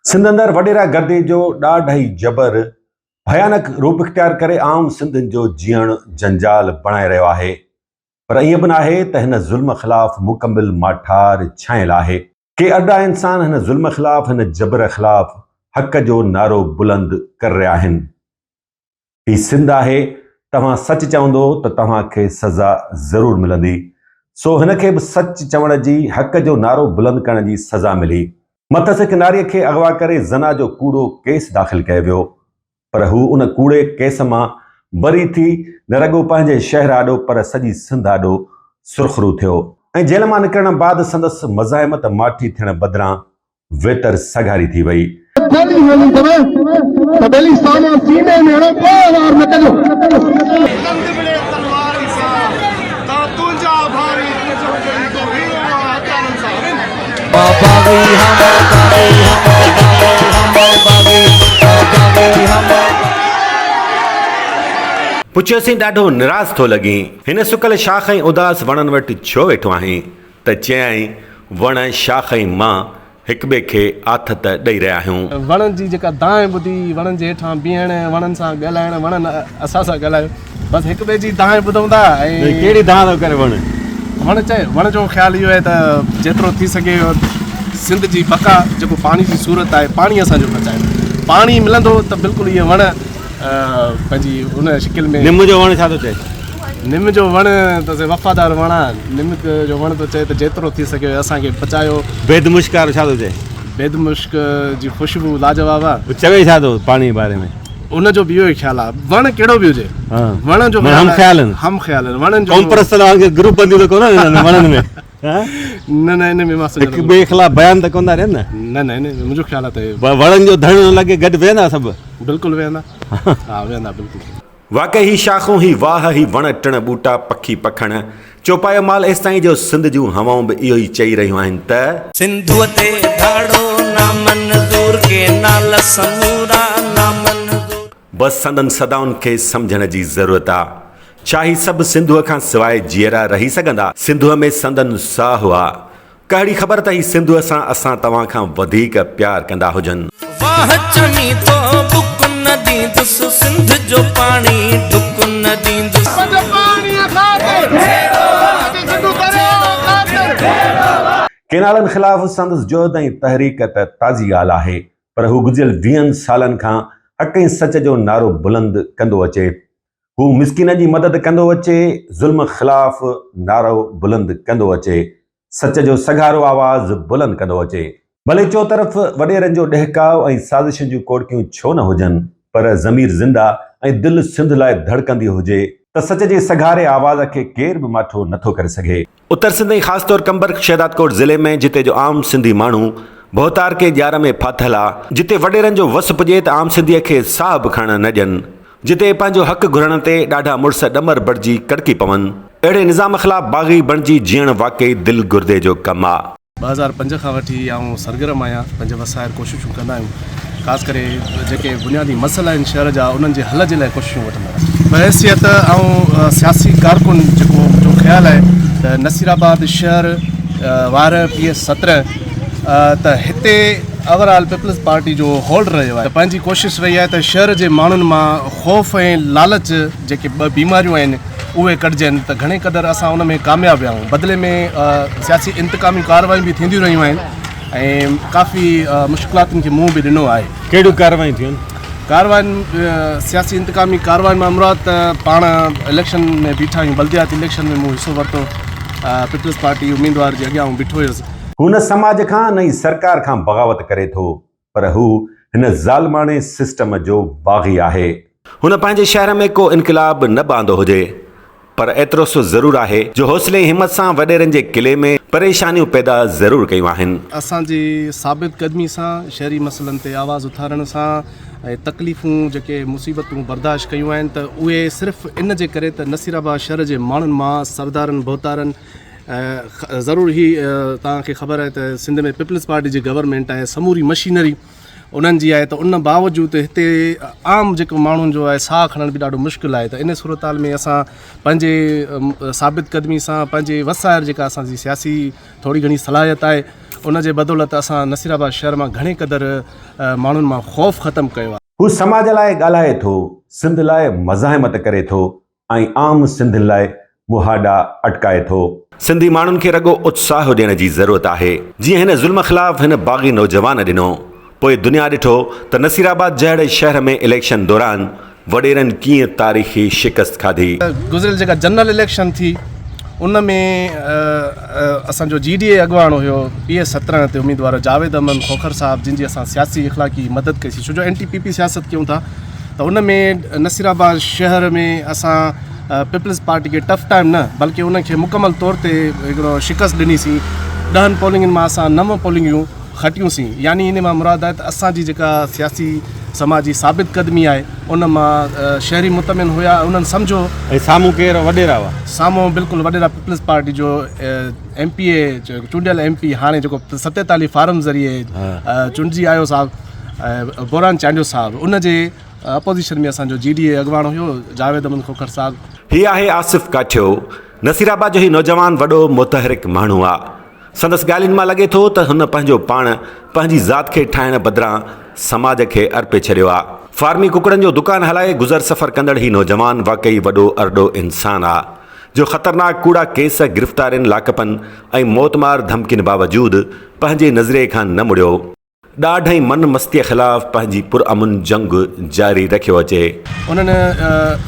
سنڌ اندر وڏيرا گردي جو ڏاڍ ۽ جبر ڀيانڪ روپ اختيار ڪري عام سنڌين جو جيئڻ جنجال بڻائي رهيو آهي پر ائين به ناهي ته هن ظلم خلاف مڪمل ماٺار ڇانيل آهي. ڪي ارڏا انسان هن ظلم خلاف هن جبر خلاف حق جو نعرو بلند ڪري رهيا آهن. هي سنڌ آهي، توهان سچ چوندو ته توهان کي سزا ضرور ملندي. سو هن کي به سچ چوڻ جي، حق جو نعرو بلند ڪرڻ جي سزا ملي. مٿس هڪ ناريء کي اغوا ڪري زنا جو ڪوڙو ڪيس داخل ڪيو ويو. پر هو ان ڪوڙي ڪيس مان بري ٿي نه رڳو پنهنجي شهر آڏو پر سڄي سنڌ آڏو سرخرو ٿيو ۽ جيل مان نڪرڻ بعد سندس مزاحمت ماٺي ٿيڻ بدران ويتر سگهاري ٿي وئي. گولي هڻي اٿو ته ٻيلي سانا سيني ۾ هڻو ڪو وار نه ڪجو. ڏند وڙهي تلوارن سان تان تنهنجا ڀاري تنهنجو چڙهي ٿو هيرو آ هٿيارن سان هرين. مان باغي هان مان باغي هان مان باغي هان مان باغي مان باغي هان مان. پڇيوسين ڏاڍو نراس ٿو لڳين، هن سڪل شاخ ۽ اداس وڻن وٽ ڇو ويٺو آهين؟ ته چيائين، وڻ، شاخ ۽ مان هڪٻئي کي آٿت ڏئي رهيا آهيون. وڻن جي جيڪا دانهن ٻڌي، وڻن جي هيٺان بيهڻ، وڻن سان ڳالهائڻ، وڻن اسان سان ڳالهايو، بس هڪٻئي جي دانهن ٻڌون ٿا ۽. ڪهڙي دانهن ٿو ڪري وڻ؟ وڻ چئي، وڻ جو خيال اهو آهي ته جيترو ٿي سگهي سنڌ جي بقا جيڪو پاڻي جي صورت آهي، پاڻي اسان جو بچائي. پاڻي ملندو ته بلڪل اهي وڻ پنهنجي ان شڪل ۾. نم جو وڻ ڇا ٿو چئي؟ نم جو وڻ ته سائين وفادار وڻ آ. نم جو وڻ ٿو چئي ته جيترو ٿي سگهي اسان کي بچايو. بيد مشڪ وارو ڇا ٿو چئي؟ بيد مشڪ جي خوشبو لاجواب آ. هو چوي ڇا ٿو پاڻي جي باري ۾؟ ان جو به اهو ئي خيال آ. وڻ ڪهڙو به هجي وڻ جو هم خيال آهن. هم خيال آهن وڻن جو. قومپرست وانگر گروپ بندي ته ڪونه آهن وڻن ۾. نه نه ان ۾ مان هڪ ٻئي خلاف بيان ته ڪونه ٿا ڏين نه. نه نه ان ۾ منهنجو خيال آ ته. وڻن جو ڌڻ لڳي گڏ ويهندا سڀ. بلڪل ويهندا ها ويهندا بلڪل. واقعي هي شاخون، هي واهه، هي وڻ ٽڻ، ٻوٽا، پکي پکڻ، چوپايو مال ايستائين جو سنڌ جون هوائون به اهو ئي چئي رهيون آهن ته. سنڌوء تي ڌاڙو نامنظور، ڪينال سمورا نامنظور. بس سندن صدائن کي سمجهڻ جي ضرورت آ. ڇا هي سڀ سنڌوء کان سواء جيئرا رهي سگهندا؟ سنڌوء ۾ سندن ساهه آ. ڪهڙي خبر ته هي سنڌوء سان اسان توهان کان وڌيڪ پيار ڪندا هجن. واهه چمي ٿو ٻڪ نه ڏيندس سنڌ جو پاڻي ڍڪ نه ڏيندس. پنهنجي پاڻيء خاطر پنهنجي سنڌو درياء خاطر. ڪينالن خلاف سندس جهد ۽ تحريڪ ته تازي ڳالهه آهي پر هو گذريل ويهن سالن کان حق ۽ سچ جو نعرو بلند ڪندو اچي. هو مسڪينن جي مدد ڪندو اچي، ظلم خلاف نعرو بلند ڪندو اچي، سچ جو سگهارو آواز بلند ڪندو اچي. ڀلي چوطرف وڏيرن جو ڏهڪاء ۽ سازشن جون ڪوڙڪيون ڇو نه هجن، پر ضمير زنده ۽ دل سنڌ لاء ڌڙڪندي هجي ته سچ جي سگهاري آواز کي ڪير به ماٺو نٿو ڪري سگهي. اتر سنڌ ۽ خاص طور قمبر شهدادڪوٽ ضلعي ۾ جتي جو عام سنڌي ماڻهو ڀوتارڪي ڄار ۾ ڦاٿل آ، جتي وڏيرن جو وس پڄي ته عام سنڌيء کي ساهه به کڻڻ نه ڏين، جتي پنهنجو حق گهرڻ تي ڏاڍا مڙس ڏمر بڻجي ڪڙڪي پون. اهڙي نظام خلاف باغي بڻجي جيئڻ واقعي دل گردي جو ڪم آ. 2005 کان وٺي آئون سرگرم آهيان، پنهنجي وس آهر ڪوششون ڪندا آهيون، خاص ڪري جيڪي بنيادي مسئلا آهن شهر جا انهن جي حل جي لاء ڪوششون وٺندا آهيون. بحيثيت آئون سياسي ڪارڪن جيڪو منهنجو خيال آهي ته نصيرآباد شهر وارهه پي ايس 17 ته هتي اوور آل پيپلز پارٽي جو هولڊ رهيو آهي ته پنهنجي ڪوشش رهي آهي ته شهر جي ماڻهن مان خوف ۽ لالچ جيڪي ٻه بيماريون آهن اهي ڪڍجن ته گهڻي قدر اسان ان ۾ ڪامياب ويا آهيون بدلي ۾ سياسي انتقامي ڪارروايون به ٿينديون رهيون آهن ۽ ڪافي مشڪلاتن کي منهن به ڏنو آهي. ڪهڙيون ڪارروايون ٿيون آهن؟ ڪاررواين سياسي انتقامي ڪاررواين مان مراد ته پاڻ اليڪشن ۾ بيٺا آهيون بلدياتي اليڪشن ۾ مون حصو ورتو پيپلز پارٽي اميدوار جي اڳيان آئون بيٺو هيس. هو نه سماج کان نه ئي سرڪار کان بغاوت ڪري ٿو پر هو هن ظالماڻي سسٽم جو باغي آهي. هن پنهنجي شهر ۾ ڪو انقلاب نه به آندو هجي پر ايترو سو ضرور آهي جو حوصلي ۽ همت سان وڏيرن جي قلعي ۾ پريشانيون پيدا ضرور ڪيون آهن. اسان جي ثابت قدمي سان شهري مسئلن تي آواز اٿارڻ سان ۽ تڪليفون جيڪي مصيبتون برداشت ڪيون آهن ته اهي صرف ان جي ڪري ته نصيرآباد شهر جي ماڻهن مان سردارن ڀوتارن ضرور هي توهان کي خبر آهي ته سنڌ ۾ پيپلز پارٽي جي گورنمينٽ آهي سموري مشينري انهن جي آهي ته ان باوجود هتي عام جيڪو ماڻهن جو آهي ساهه کڻڻ به ڏاڍو مشڪل آهي ته ان صورتحال ۾ اسان پنهنجي ثابت قدمي سان پنهنجي وس آهر جيڪا اسان جي سياسي ٿوري گهڻي صلاحيت آهي ان جي بدولت اسان نصيرآباد شهر مان گهڻي قدر ماڻهن مان خوف ختم ڪيو آهي. هو سماج لاء ڳالهائي ٿو، سنڌ لاء مزاحمت ڪري ٿو ۽ عام سنڌين لاء مهاڏا اٽڪائي ٿو. سنڌي ماڻهن کي رڳو اتساهه ڏيڻ جي ضرورت آهي، جيئن هن ظلم خلاف هن باغي نوجوان ڏنو. پوء دنيا ڏٺو ته نصيرآباد جهڙي شهر ۾ اليڪشن دوران وڏيرن ڪيئن تاريخي شڪست کاڌي. گذريل جيڪا جنرل اليڪشن ٿي ان ۾ اسان جو جي ڊي اي اڳواڻ هيو پي ايس 17 تي اميدوار جاويد احمد کوکر صاحب جن جي اسان سياسي اخلاقي مدد ڪئي سي ڇو جو اينٽي پي پي سياست ڪيون ٿا ته ان ۾ نصير آباد شهر ۾ اسان پيپلز پارٽي کي ٽف ٽائيم نه بلڪه ان کي مڪمل طور تي هڪڙو شڪست ڏني سين ڏهن پولنگن مان اسان نو پولنگيون کٽيون سين يعني ان مان مراد آهي ته اسان جي جيڪا سياسي سماجي ثابت قدمي آهي ان مان شهري مطمئن هيا ۽ انهن سمجهيو. ۽ سامهون ڪير وڏيرا هئا؟ سامهون بلڪل وڏيرا پيپلز پارٽي جو ايم پي اي چونڊيل ايم پي هاڻي جيڪو 47 فارم ذريعي چونڊجي آيو صاحب بوران چانڊيو صاحب ان جي اپوزيشن ۾ اسان جو جي ڊي اي اڳواڻ هيو جاويد احمد کوکر صاحب. هي آهي آصف ڪاٺيو. نصيرآباد جو هي نوجوان وڏو متحرڪ ماڻهو آ. سندس ڳالهين مان لڳي ٿو ته هن پنهنجو پاڻ پنهنجي ذات کي ٺاهڻ بدران سماج کي ارپي ڇڏيو آ. فارمي ڪڪڙن جو دڪان هلائي گذر سفر ڪندڙ هي نوجوان واقعي وڏو ارڏو انسان آ جو خطرناڪ ڪوڙا ڪيس، گرفتارين، لاڪپن ۽ موتمار ڌمڪين باوجود پنهنجي نظريي کان نه مڙيو. ڏاڍ ۽ من مستيء خلاف پنهنجي پرامن جنگ جاري رکيو اچي. انهن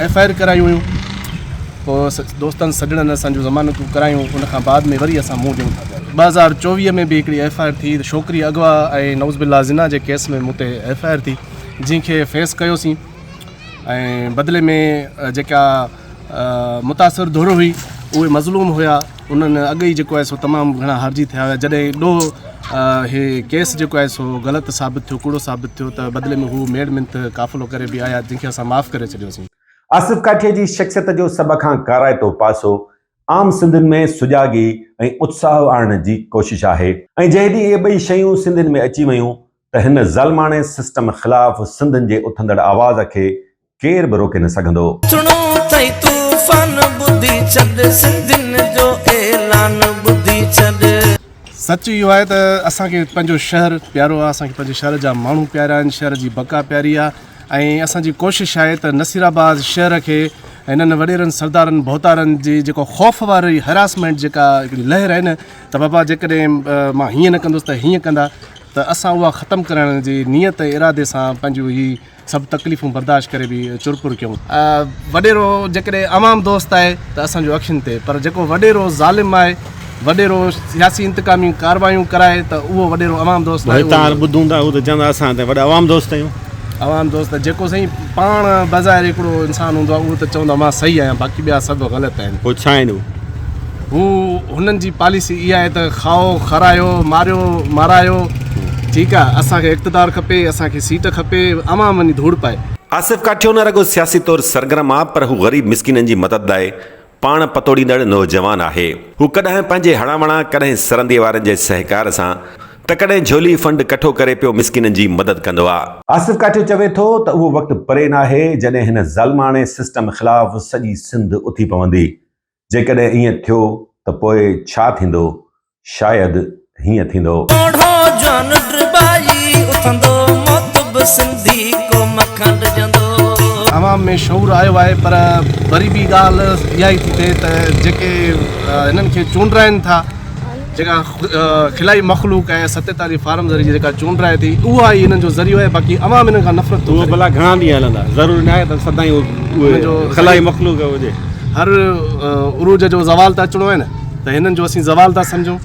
ايف I R ڪرايون هيون پوء دوستن سڄڻن اسان جون ضمانتون ڪرايون ان کان بعد ۾ وري اسان منهن ڏيون ٿا پيا. 2024 ۾ به هڪڙي ايف I R ٿي ته ڇوڪري اغوا ۽ نعوذ بالله زنا جي ڪيس ۾ مون تي ايف I R ٿي جنهن کي فيس ڪيوسين ۽ بدلي ۾ جيڪا متاثر ڌر هئي اهي مظلوم هيا انهن اڳ ئي جيڪو آهي سو تمام گهڻا هارجي ٿيا هيا جڏهن ڏوهه هي ڪيس جيڪو آهي سو غلط ثابت ٿيو ڪوڙو ثابت ٿيو ته بدلي ۾ هو ميڙ منٿ قافلو ڪري به آيا جن کي اسان معاف ڪري ڇڏيوسين. آصف ڪاٺيي جي شخصيت جو سڀ کان ڪارائتو پاسو عام سنڌين ۾ سجاڳي ۽ اتساهه آڻڻ جي ڪوشش آهي ۽ جنهن ڏينهن اهي ٻئي شيون سنڌين ۾ اچي ويون ته هن ظالماڻي سسٽم خلاف سنڌين جي اٿندڙ آواز کي ڪير به روڪي نه سگهندو. اٿڻو اٿئي طوفان ٻڌي ڇڏ سنڌين جو اعلان ٻڌي ڇڏ. سچ اهو آهي ته اسان کي پنهنجو شهر پيارو آهي اسان کي پنهنجي شهر جا ماڻهو پيارا آهن شهر جي بقا پياري آهي ۽ اسان جي ڪوشش آهي ته نصير آباد شهر کي هنن وڏيرن سردارن ڀوتارن جي جيڪو خوف واري هراسمينٽ جيڪا هڪڙي لهر آهي نه ته بابا جيڪڏهن مان هيئن نه ڪندس ته هيئن ڪندا ته اسان اها ختم ڪرڻ جي نيت ۽ ارادي سان پنهنجو هي سڀ تڪليفون برداشت ڪري به چرپر ڪيون. وڏيرو جيڪڏهن عوام دوست آهي ته اسان جو اکين تي پر جيڪو وڏيرو ظالم آهي وڏيرو سياسي انتقامي ڪاروايون ڪرائي ته اهو وڏيرو عوام دوست ناهي. هتان ٻڌون ٿا هو ته چوندا اسان ته وڏا عوام دوست آهيون. عوام دوست جيڪو سائين پاڻ بظاهر هڪڙو انسان هوندو آهي اهو ته چوندو آهي مان صحيح آهيان باقي ٻيا سڀ غلط آهن. پوء ڇا آهن هو؟ هو هنن جي پاليسي اها آهي ته کائو کارايو ماريو مارايو ٺيڪ آهي اسان کي اقتدار کپي اسان کي سيٽ کپي عوام وڃي ڌوڙ پائي. آصف ڪاٺيو نه رڳو سياسي طور سرگرم آ پر هو غريب مسڪينن جي مدد لاء پاڻ پتوڙيندڙ نوجوان آهي. هو ڪڏهن پنهنجي هڙان وڙان ڪڏهن سرندي وارن جي سهڪار سان ته ڪڏهن جهولي فنڊ ڪٺو ڪري پيو مسڪينن جي مدد ڪندو آ. آصف ڪاٺيو چوي ٿو ته اهو وقت پري ناهي جڏهن هن ظالماڻي سسٽم خلاف سڄي سنڌ اٿي پوندي. جيڪڏهن ائين ٿيو ته پوء ڇا ٿيندو؟ شايد هيئن ٿيندو. پوڙهو جوان ڊٻائي اٿندو، موت به سنڌي قوم کان ڊڄندو. عوام ۾ شعور آيو آهي پر وري به ڳالهه اها ئي ٿي ٿئي ته جيڪي هنن کي چونڊرائين ٿا جيڪا خلائي مخلوق آهي 47 فارم ذريعي جيڪا چونڊرائي ٿي اها ئي هنن جو ذريعو آهي باقي عوام هنن کان نفرت ٿو اهو ڪري. ڀلا گهڻا ڏينهن هلندا ضروري ناهي ته سدائين هنن جو اهي خلائي مخلوق هجي. هر عروج جو زوال ته اچڻو آهي نه ته هنن جو اسين زوال ٿا سمجهون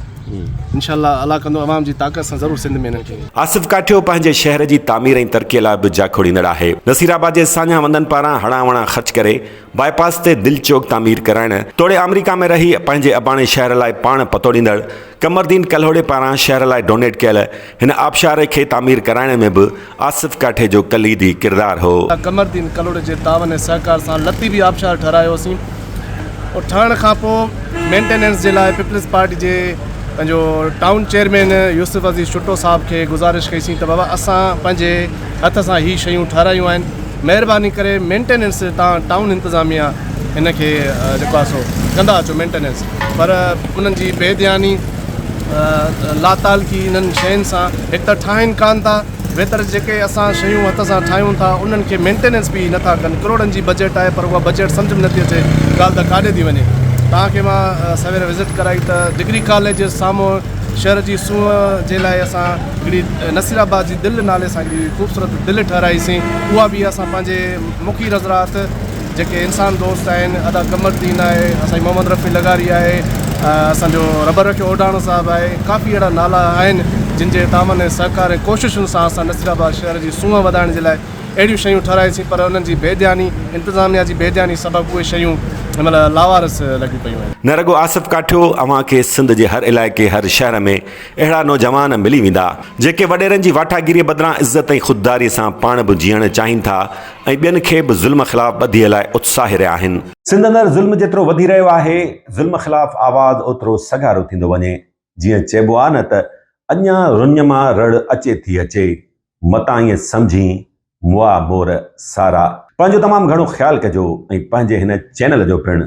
انشاء الله الله ڪندو عوام جي طاقت سان ضرور سنڌ ۾ هنن کي. آصف ڪاٺيو پنهنجي شهر جي تعمير ۽ ترقي لاء به جاکوڙيندڙ آهي. نصيرآباد جي ساڃاهه وندن پاران هڙان وڙان خرچ ڪري باء پاس تي دل چوڪ تعمير ڪرائڻ توڙي آمريڪا ۾ رهي پنهنجي اباڻي شهر لاء پاڻ پتوڙيندڙ قمردين ڪلهوڙي پاران شهر لاء ڊونيٽ ڪيل هن آبشار کي تعمير ڪرائڻ ۾ به آصف ڪاٺي جو ڪليدي ڪردار هو. قمردين ڪلهوڙي جي تعاون ۽ سهڪار سان لطيفي آبشار ٺهرايوسين اهو ٺهڻ کان پوء مينٽيننس جي لاء پيپلز پارٽي جي پنهنجو ٽائون چيئرمين يوسف عزيز ڇٽو صاحب کي گذارش ڪئي سين ته بابا اسان پنهنجي هٿ سان هي شيون ٺهرايون آهن مهرباني ڪري مينٽيننس تان ٽائون انتظاميا هن کي جيڪو آهي سو ڪندا اچو مينٽيننس پر انهن جي بي ڌياني لاتعلقي انهن شين سان هڪ ته ٺاهين ڪانه ٿا ويتر جيڪي اسان شيون هٿ سان ٺاهيون ٿا انهن کي مينٽيننس به نٿا ڪن ڪروڙن جي بجيٽ آهي پر اها بجيٽ سمجهه ۾ نٿي اچي ڳالهه ته ڪاڏي ٿي وڃي توهان کي مان سوير وزٽ ڪرائي ته ڊگري ڪاليج جي سامهون شهر جي سونهن جي لاء اسان هڪڙي نصير آباد جي دل نالي سان هڪڙي خوبصورت دل ٺهرائيسين اها به اسان پنهنجي مخير حضرات جيڪي انسان دوست آهن ادا قمر الدين آهي اسان محمد رفيع لغاري آهي اسان جو ربر رکيو اوڍاڻو صاحب آهي ڪافي اهڙا نالا آهن جن جي تعاون ۽ سهڪار ۽ ڪوششن سان اسان نصير آباد شهر جي سونهن وڌائڻ جي لاء اهڙيون شيون ٺهرايسين پر انهن جي بي ڌياني انتظاميا جي بي ڌياني سبب اهي شيون هن مهل لاوارث لڳيون پيون آهن. نه رڳو آصف ڪاٺيو اوهان کي سنڌ جي هر علائقي هر شهر ۾ اهڙا نوجوان ملي ويندا جيڪي وڏيرن جي واٺاگيري بدران عزت ۽ خودداري سان پاڻ به جيئڻ چاهين ٿا ۽ ٻين کي به ظلم خلاف ٻڌيء لاء اتساهي رهيا آهن. سنڌ اندر ظلم جيترو وڌي رهيو آهي، ظلم خلاف آواز اوترو سگهارو ٿيندو وڃي. جيئن چئبو آ نه ته اڃا رڃ مان رڙ اچي ٿي اچي، متان ائين سمجهين مئا مور سارا. پنهنجو تمام گهڻو خيال ڪجو ۽ پنهنجي هن چينل جو پڻ.